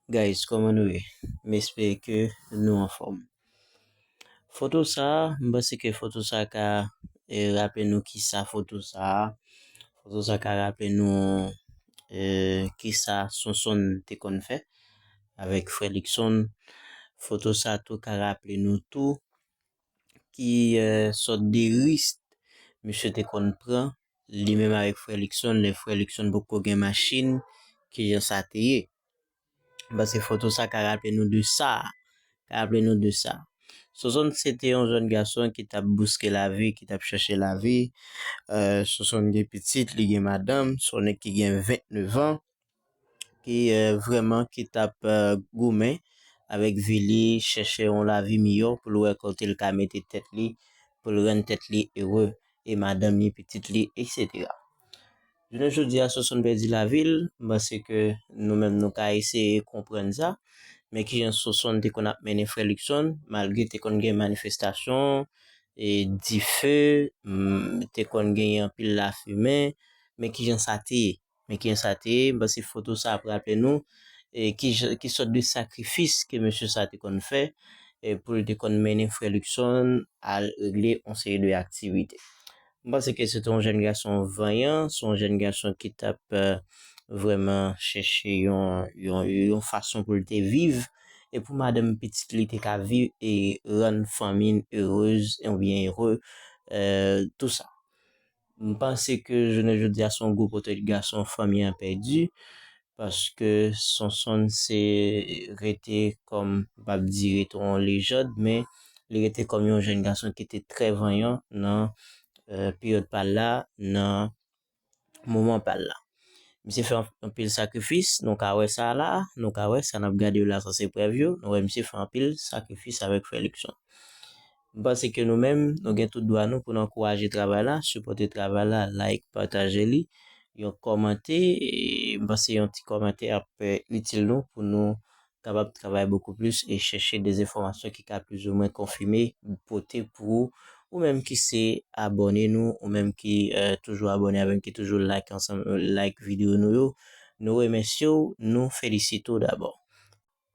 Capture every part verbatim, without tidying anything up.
Guys, kòman nou ye? M espere ke nou anfòm. Foto sa a, m panse ke foto sa a ka e, raple nou kisa foto sa a. Foto sa a ka raple nou e, kisa Sonson te konn fè avèk frè Luckson. Foto sa a tou ka raple nou tou ki e, sòt de risk misye te konn pran li menm avèk frè Luckson, lè frè Luckson poko gen machin, kijan sa te ye. M panse foto sa ka raple nou de sa. Ka raple nou de sa. Sonson se te yon jèn gason ki t ap bouske lavi, ki t ap chèche lavi. Euh, Sonson gen pitit, li gen madanm, se yon nèg ki gen vennèf an, ki euh, vrèman ki t ap euh, goumen avèk vi li, chèche yon lavi miyò pou l wè kote l ka mete tèt li, pou l rann tèt li ere, e madanm li, pitit li, etsetera. Jounen jodi a, Sonson pèdi lavi l, m panse ke nou menm nou ka eseye konprann sa. Men kijan Sonson te konn ap mennen frè Luckson, malgre te konn gen manifestasyon, e dife, mm, te konn genyen anpil lafimen, men kijan sa te ye? Men kijan sa te ye? M panse foto sa ap raple nou e ki, jan- ki sòt de sakrifis ke mesye sa te konn fè e pou l te konn mennen frè Luckson al regle yon seri de aktivite. M panse ke se te yon jèn gason vanyan, se yon jèn gason ki t ap euh, vrèman chèche yon, yon, yon fason pou l te viv e pou madanm pitit li te ka viv e rann fanmi l erez oubyen ere, euh, tou sa. M panse ke jounen jodi a se yon gwo pòtrè de gason fanmi an pèdi, paske Sonson se rete kòm, m p ap di rete yon lejand, men li rete kòm yon jèn gason ki te trè vanyan nan euh, peryòd pa l la, nan moman pa l la. Misye fè anpil sakrifis, nou ka wè sa la, nou ka wè sa n ap gade yo la, sa se prèv yo, nou wè misye fè anpil sakrifis avèk frè Luckson. M panse ke nou menm, nou gen tout dwa nou pou nou ankouraje travay la, sipòte travay la, like, pataje li, yon kòmante, e m panse yon ti kòmantè ap euh, itil nou pou nou kapab travay bokou plis e chèche de enfòmasyon ki ka plizoumwen konfime, pote pou ou, ou menm ki se abòne nou, ou menm ki euh, toujou abòne avè n, ki toujou like ansanm, like videyo nou yo. Nou remèsye w, nou felisite w dabò.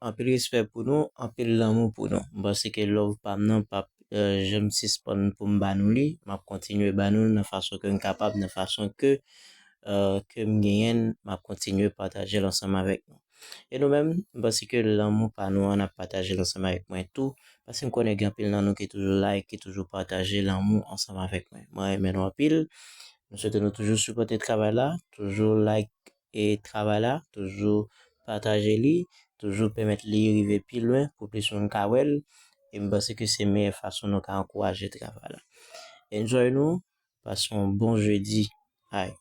Anpil respè pou nou, anpil lanmou pou nou. M panse ke love pa m nan p ap euh, janm sispann pou m ba nou li. M ap kontinye ba nou l nan fason ke m kapab, nan fason ke euh, ke m genyen l, m ap kontinye pataje l ansanm avèk nou. E nou menm, m panse ke lanmou pa nou an, n ap pataje l ansanm avèk mwen tou, paske m konnen gen anpil nan nou ki toujou like, ki toujou pataje lanmou ansanm avèk mwen. Mwen renmen nou anpil. M swete nou toujou sipòte travay la, toujou like e travay la, toujou pataje li, toujou pèmèt li rive pi lwen pou plis moun ka wè l. E m panse ke se meyè fason nou ka ankouraje travay la. Enjoy nou, pase yon bon jedi. Ay.